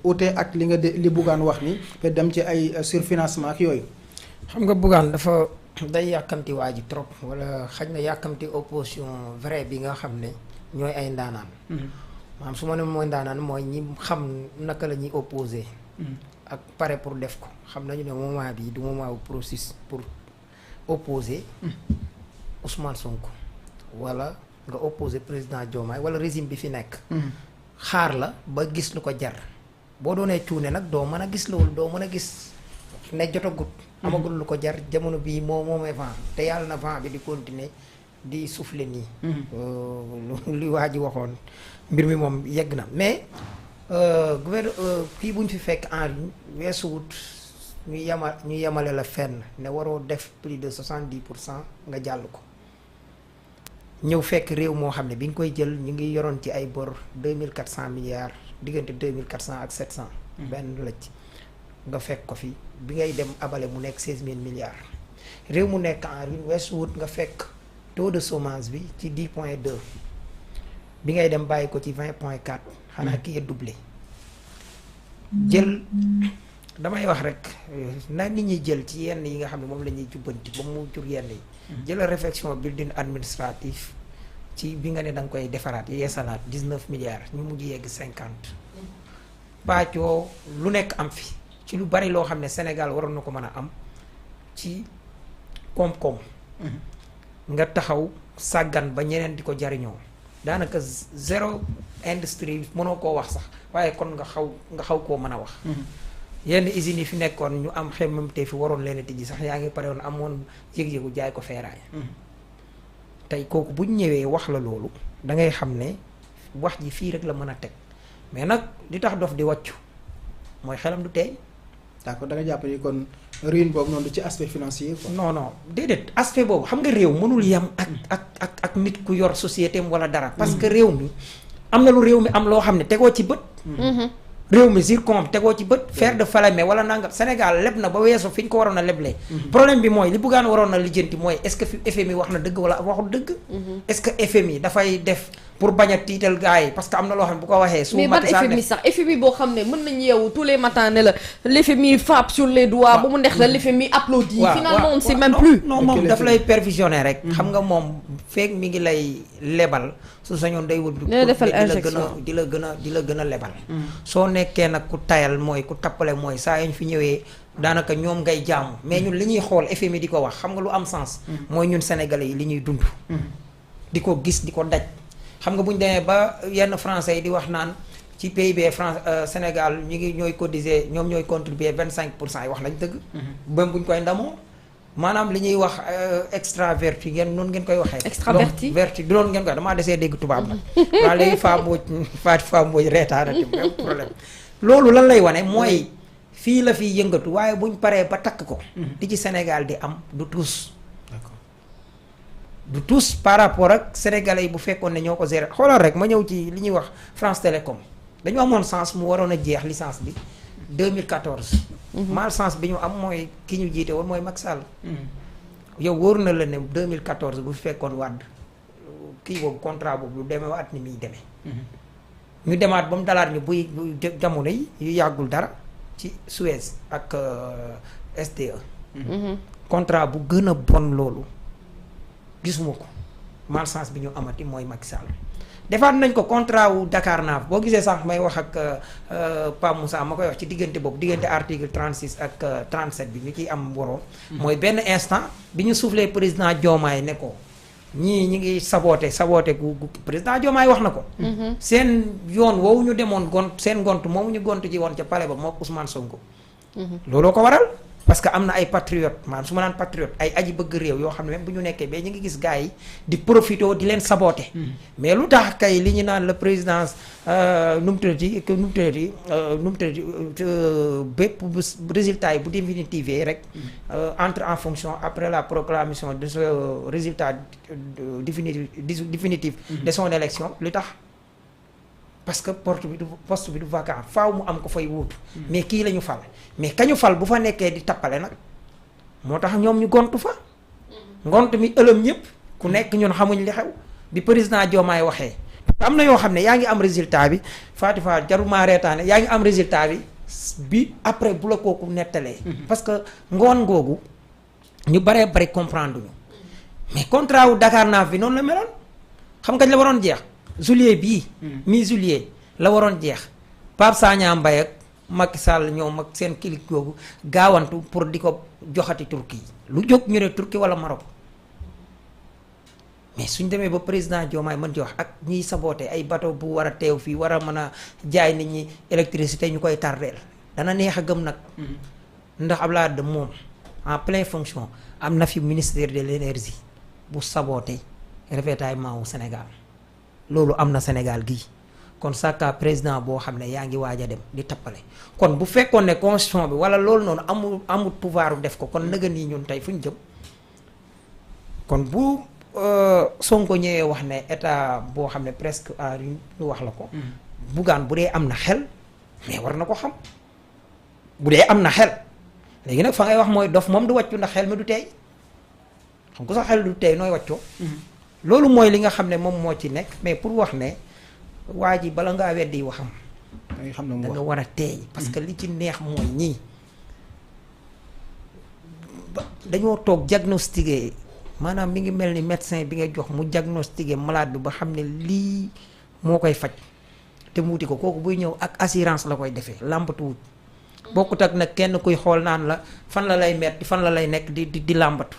ute ak li nga li Bougane wax ni te dem ci ay surfinancement ak yooyu. xam nga Bougane dafa day yàkkamti waa ji trop wala xaj na yàkkamti opposition vrai bi nga xam ne ñooy ay ndaanaan. maanaam su ma ne mooy ndaanaan mooy ñi xam naka la ñuy opposé. ak pare pour def ko xam nañu ne moment bi du moment bu processus pour opposer Ousmane Sonko wala nga opposer président Diomaye wala régime bi fi nekk. xaar la ba gis lu ko jar boo doonee cuune nag doo mën a gis loolu doo mën a gis ne jotagut. amagul lu ko jar jamono bii moomee vent te yàlla na vent bi di continuer di souffler nii. li waa ji waxoon mbir mi moom yegg na mais kii bu ñu fi fekk en ligne weesuwut ñu yemale la fenn ne waroo def plus de 70% nga jàll ko. ñëw fekk réew moo xam ne bi nga koy jël ñu ngi yoroon ci ay bor 2400 milliards diggante 2400 ak 700. benn la ci nga fekk ko fi bi ngay dem abale mu nekk 16000 milliards. réew mu nekk en ligne weesuwut nga fekk taux de chômage bi ci 10.2 bi ngay dem bàyyi ko ci 20.4 xanaa kii doublé. jël damay wax rek na nit ñi jël ci yenn yi nga xam ne moom la ñuy jubbanti ba mu jur yenn yi. jëlal réflexion building administratif ci bi nga ne da nga koy defaraat yeesalaat 19 milliards ñu mujj yegg 50. pàccoo lu nekk am fi ci lu bari loo xam ne Sénégal waroon na ko mën a am ci koom-koom. nga taxaw sàggan ba ñeneen di ko jariñoo daanaka zéro industrie mënoo koo wax sax waaye kon nga xaw koo mën a wax. yenn usines yi fi nekkoon ñu am xemmemte fi waroon leen a tijji sax yaa ngi pare woon amoon yëg-yëgu jaay ko feeraay. tey kooku bu ñu ñëwee wax la loolu da ngay xam ne wax ji fii rek la mën a teg mais nag li tax dof di wàccu mooy xelam du teey. d'accord da nga jàpp ni kon ruine boobu noonu du ci aspect financier quoi. non déedéet aspect boobu xam nga réew mënul yem ak nit ku yor société am wala dara. parce que réew mi am na lu réew mi am loo xam ne tegoo ci bët. réew mi zircon tegoo ci bët fer de Falémé wala nangam Sénégal leb na ba weesu fi ñu ko waroon a leblee. problème bi mooy li Bougane waroon na lijjanti mooy est-ce que fi FMI wax na dëgg wala waxul dëgg. est-ce que FMI dafay def pour bañ a tiital gars yi parce que am na loo xam ne bu ko waxee. su mais ban FMI sax FMI boo xam ne mën nañu yeewu tous les matins ne la l'FMI frappe sur les doigts. ba mu neex la l'FMI applaudit. finalement on ne sait même plus. non moom daf lay pervisionner rek. xam nga moom feek mi ngi lay lebal. su sañoon day wut di la gën a lebal. soo nekkee nag ku tayal mooy ku tappale mooy saa yañ fi ñëwee daanaka ñoom ngay jaamu mais ñun li ñuy xool FMI di ko wax xam nga lu am sens. mooy ñun sénégalais yi li ñuy dund. di ko gis di ko daj. xam nga bu ñu demee ba yenn français yi di wax naan ci PIB Sénégal ñooy cotiser ñoom ñooy contribuer 25% yi wax nañ dëgg. même bu ñu koy ndamoo. maanaam li ñuy wax extraverti ngeen noonu ngeen koy waxee. extraverti verti du loolu ngeen koy damaa desee dégg tubaab nag. waaw léegi Faa Mbodj reetaanati même problème. loolu lan lay wane mooy fii la fiy yëngatu waaye buñ paree ba takk ko. di ci Sénégal di am du tous. du tous par rapport ak sénégalais yi bu fekkoon ne ñoo ko gérer xoolal rek ma ñëw ci li ñuy wax France Télécom dañu amoon sens mu waroon a jeex licence bi 2014. malchance bi ñu am mooy ki ñu jiite woon mooy Macky Sall. yow wóor na la ne 2014 bu fekkoon Wade kii boobu contrat boobu lu demee waat ni muy demee. ñu demaat ba mu dalaat ñu buy jamono yi yu yàggul dara ci Suez ak SDE. contrat bu gën a bon loolu gisuma ko malchance bi ñu amati mooy Macky Sall. defaat nañ ko contrat wu Dakar Naaf boo gisee sax may wax ak Pa Moussa ma koy wax ci diggante boobu diggante article 36 ak 37 bi ñu ciy am waroo. mooy benn instant bi ñu soufflé président Diomaye ne ko ñii ñi ngi saboté gu président Diomaye wax na ko. seen yoon woowu ñu demoon seen ngont moomu ñu gont ci woon ca palais ba moo Ousmane Sonko. looloo ko waral. parce que am na ay patriote maanaam su ma naan patriote ay aji bëgg réew yoo xam ne même bu ñu nekkee ba ñu ngi gis gars yi di profité di leen saboter. mais lu tax kay li ñu naan la présidence nu mu tuddati bépp résultat yi bu définitive rek. entre en fonction après la proclamation de ce résultat définitif de son élection lu tax. parce que poste bi du vacant faaw mu am ko fay wuutu. mais kii la ñu fal mais kañu fal bu fa nekkee di tappale nag moo tax ñoom ñu gontu fa. ngont mi ëlëm ñëpp ku nekk ñun xamuñ li xew bi président Diomaye waxee am na yoo xam ne yaa ngi am résultat bi Fatifa jaruma reetaane yaa ngi am résultat bi après bu la kooku nettalee. parce que ngoon googu ñu baree bari comprendre ñu mais contrat wu Dakar Naaf bi noonu la meloon xam nga la waroon jeex juillet bii. mi-juillet la waroon jeex Pape Sagna Mbaye ak Macky Sall ñoom ak seen kilik googu gaawantu pour di ko joxati Turquie lu jóg ñu ne Turquie wala Maroc. mais suñ demee ba président Diomaye mën ci wax ak ñiy saboote ay bateau bu war a teew fii war a mën a jaay nit ñi électricité ñu koy tardeel dana neex a gëm nag. ndax Abdoulaye Wade moom en pleine fonction am na fi ministère de l'énergie bu saboote ravitaillement wu Sénégal loolu am na Sénégal gii kon sàkka président boo xam ne yaa ngi waaj a dem di tappale kon bu fekkoon ne constitution bi wala loolu noonu amul pouvoir def ko kon nëgën yi ñun tey fu ñu jëm kon bu. Sonko ñëwee wax ne état boo xam ne presque ñu wax la ko. Bougane bu dee am na xel mais war na ko xam bu dee am na xel léegi nag fa ngay wax mooy dof moom du wàccu ndax xel mi du tey xam nga sax xel du tey nooy wàccoo. loolu mooy li nga xam ne moom moo ci nekk mais pour wax ne waa ji bala ngaa weddi waxam. da nga war a teey parce que li ci neex mooy ñii dañoo toog diagnostiqué. maanaam mi ngi mel ni médecin bi nga jox mu diagnostiqué malade bi ba xam ne lii moo koy faj te mu wuti ko kooku buy ñëw ak assurance la koy defee làmbatuwut bokkut ak nag kenn kuy xool naan la fan la lay metti fan la lay nekk di làmbatu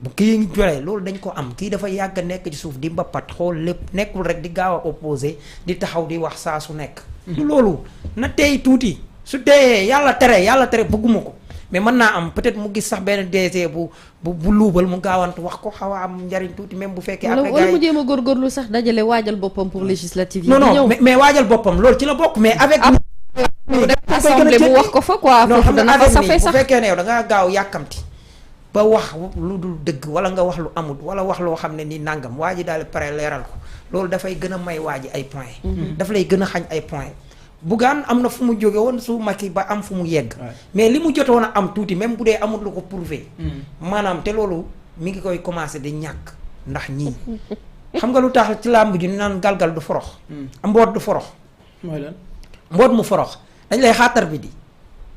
bu kii ngi jolee loolu dañ ko am kii dafa yàgg a nekk ci suuf di mbappat xool lépp nekkul rek di gaaw a opposé di taxaw di wax saa su nekk du loolu na tey tuuti su teeyee yàlla tere bëgguma ko mais mën naa am peut-être mu gis sax benn DG bu luubal mu gaawantu wax ko xaw a am njariñ tuuti même bu fekkee. après gars yi wala mu jéem a góorgóorlu sax dajale waajal boppam pour législative yi. non mais waajal boppam loolu ci la bokk mais avec. assemblée mu wax ko fa quoi. foofu dana fa safee sax bu fekkee ne yow da ngaa gaaw yàkkamti ba wax lu dul dëgg wala nga wax lu amul wala wax loo xam ne ni nangam waa ji daal pare leeral ko loolu dafay gën a may waa ji ay points. daf lay gën a xañ ay points. Bougane am na fu mu jóge woon su Macky ba am fu mu yegg mais li mu jotoon a am tuuti même bu dee amul lu ko prouvé maanaam te loolu mi ngi koy commencé di ñàkk ndax ñii xam nga lu tax ci làmb ji naan galgal du forox mboot du forox mooy lan mboot mu forox dañ lay xaatar bi di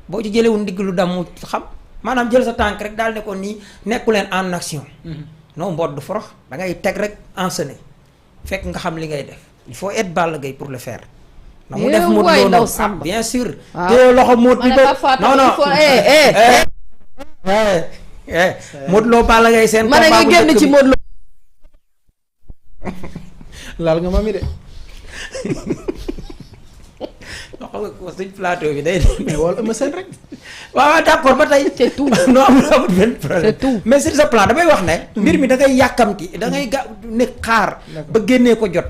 boo ci jëlewul ndigg lu dam mu xam maanaam jël sa tànk rek daal ne ko nii nekku leen en action non mboot du forox da ngay teg rek enseigné fekk nga xam li ngay def il faut être Balla Gaye pour le faire na mu def Modou Lo noonu bien sûr. te loxo Modou bi non non Modou Lo Balla Gaye seen. combat bu génn ci Modou Lo. laal nga ma mi de. xam nga ko suñ plateau bi day. mais wala ma seen rek. waaw d'accord ba tey. c'est tout non amul benn problème. c'est tout mais sur ce plan damay wax ne. mbir mi da ngay yàkkamti da ngay nekk xaar. ba génnee ko jot.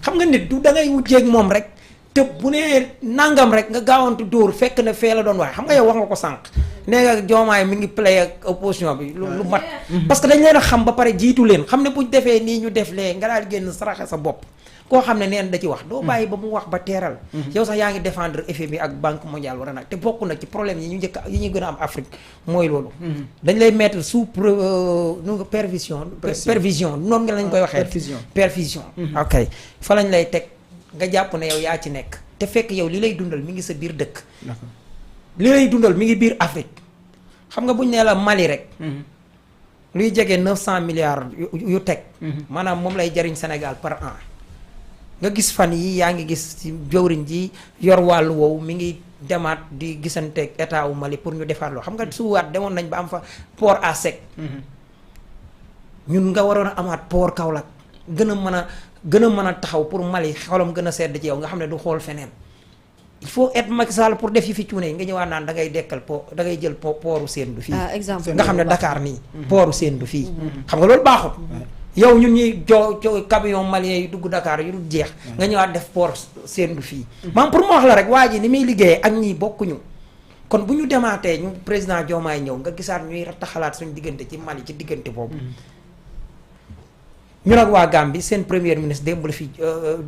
xam nga nit du da ngay wujjeeg moom rek. te bu nee nangam rek nga gaawantu dóor fekk na fee la doon waaye xam nga yow wax nga ko sànq nee nga Diomaye mi ngi play ak opposition bi lu mat parce que dañ leen a xam ba pare jiitu leen xam ne buñ defee nii ñu def lee nga daal génn saraxe sa bopp koo xam ne neen da ci wax doo bàyyi ba mu wax ba teeral yow sax yaa ngi défendre FMI ak Banque mondiale war a nag te bokk na ci problème yi ñu njëkk yi ñu gën a am Afrique mooy loolu dañ lay mettre sous pervision noonu nga lañ koy waxee perfusion ok fa lañ lay teg nga jàpp ne yow yaa ci nekk te fekk yow li lay dundal mi ngi sa biir dëkk li lay dundal mi ngi biir Afrique xam nga buñ nee la Mali rek luy jege 900 milliards yu teg maanaam moom lay jariñ Sénégal par an nga gis fan yi yaa ngi gis ci jawriñ ji yor wàllu woowu mi ngi demaat di gisanteeg état wu Mali pour ñu defaat loo xam nga suwaat demoon nañ ba am fa port à sec ñun nga waroon a amaat port Kaolack gën a mën a taxaw pour Mali xolam gën a sedd ci yow nga xam ne du xool feneen il faut être Macky Sall pour def yi fi cuune nga ñëwaat naan da ngay dekkal da ngay jël pooru Sendou fii exemple nga xam ne Dakar nii pooru Sendou fii xam nga loolu baaxut yow ñun ñuy camion malien yu dugg Dakar yu dul jeex nga ñëwaat def port Sendou fii maanaam pour mu wax la rek waa ji ni muy liggéeyee ak ñii bokkuñu kon bu ñu demaatee ñu président Diomaye ñëw nga gisaat ñuy taxalaat suñu diggante ci Mali ci diggante boobu ñu nag waa Gambie seen premier ministre démb la fi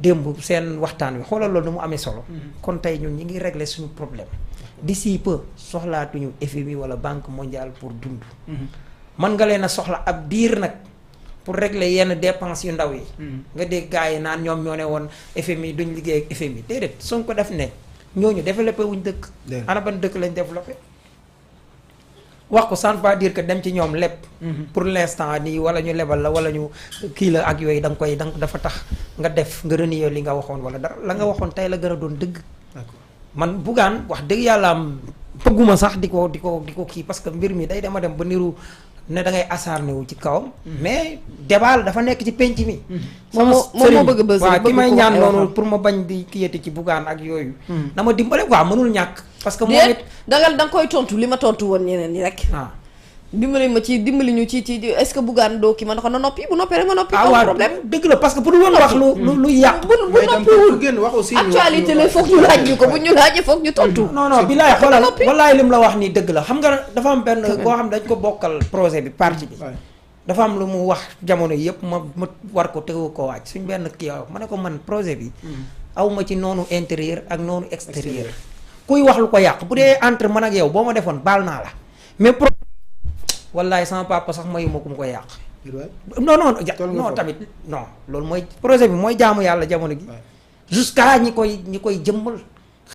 démb seen waxtaan wi xoolal loolu nu mu amee solo kon tey ñun ñi ngi régler suñu problème d'ici peu soxlaatuñu FMI wala Banque mondiale pour dund mën nga leen a soxla ab diir nag pour régler yenn dépenses yu ndaw yi. nga dégg gars yi naan ñoom ñoo ne woon FMI duñ liggéey ak FMI déedéet Sonko def ne ñooñu développé wuñ dëkk. ana ban dëkk lañ développé. wax ko ça ne veut pas dire que dem ci ñoom lépp. pour l'instant nii wala ñu lebal la wala ñu kii la ak yooyu da nga koy dafa tax nga def nga renier li nga waxoon wala dara la nga waxoon tey la gën a doon dëgg. man Bougane wax dëgg yàlla am bëgguma sax di ko kii parce que mbir mi day dema dem ba niru ne da ngay acharné wu ci kawam. mais débat la dafa nekk ci penc mi. moom moo bëgg bës waaw ki may ñaan noonu pour ma bañ di kiyati ci Bougane ak yooyu. na ma dimbale quoi mënul ñàkk. parce que moom it da nga koy tontu li ma tontu woon ñeneen ñi rek. dimbali ñu ci est-ce que Bougane doo kii ma ne ko na noppi bu noppee rek ma noppi. amul problème dëgg la parce que bu dul woon wax lu yàq. bu noppiwul actualité la foog ñu laaj ñu ko bu ñu laajee foog ñu tontu. non bilaay xoolal wallaay lim la wax nii dëgg la xam nga dafa am benn koo xam dañ ko bokkal projet bi parti bi. dafa am lu mu wax jamono yëpp ma war ko tegu ko waaj suñ benn kii ma ne ko man projet bi. aw ma ci noonu intérieur ak noonu extérieur. kuy wax lu ko yàq bu dee entre man ak yow boo ma defoon baal naa la mais wallaay sama papa sax mayu ma ku mu ko yàq. non tamit non loolu mooy projet bi mooy jaamu yàlla jamono gi. jusqu'à ñi koy jëmmal